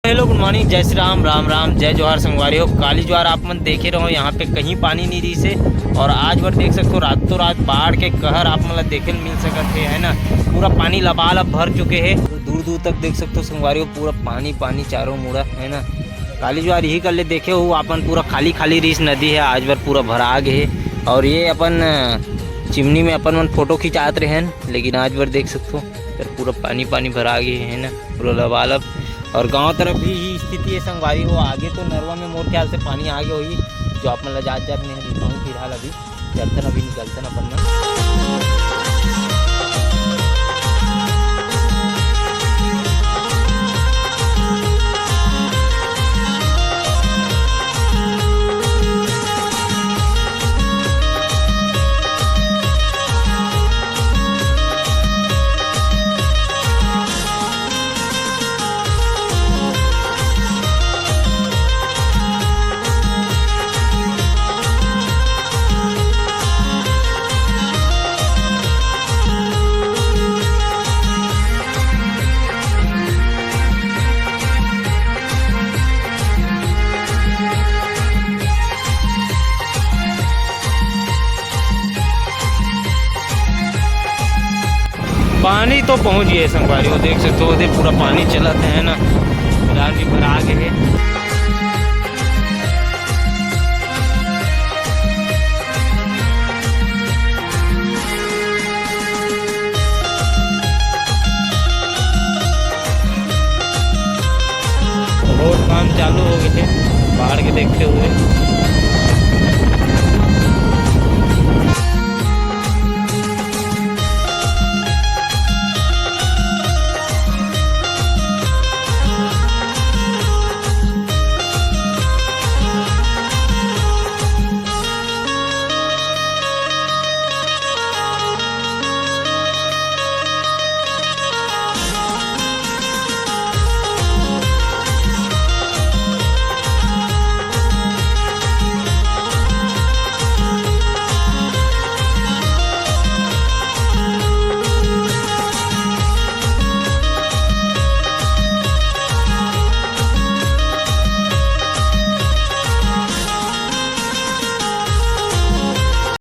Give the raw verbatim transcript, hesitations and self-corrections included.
Hello, good morning, जय श्री राम, राम राम, जय जोहार संगवारी हो। काली जुआर आप मन देखे रहो, यहाँ पे कहीं पानी नहीं रहिस हे। और आज बर देख सकते हो, रातों रात बाढ़ के कहर आप मन ला देखे ल मिल सकत हे, है ना। पूरा पानी लबालब भर चुके हे, दूर दूर तक देख सकते हो संगवारी हो, पूरा पानी पानी चारों मुड़ा, है ना। काली जुआर यही कर ले देखे हो, आप मन पूरा खाली खाली रहिस नदी हे, आज बर पूरा भरा गे हे। और ये अपन, अ, चिमनी में अपन मन फोटो खिंचात रहेन, लेकिन आज बर देख सकते हो, पूरा पानी पानी भरा गे हे ना, पूरा लबालब। और गांव तरफ भी यही स्थिति हे संगवारी हो। आगे तो नरवा में मोर ख्याल से पानी आगे होही, जो आप मन ला जात जात में दिखाऊं। फिलहाल अभी चलथन, अभी निकलथन अपन मन। पानी तो पहुंच गया हे संगवारी हो, देख सकते हो, ओदे पूरा पानी चलत हे ना, बाजार भी भरा गे हे। रोड काम चालू हो गे हे, बाढ़ के देखते हुए।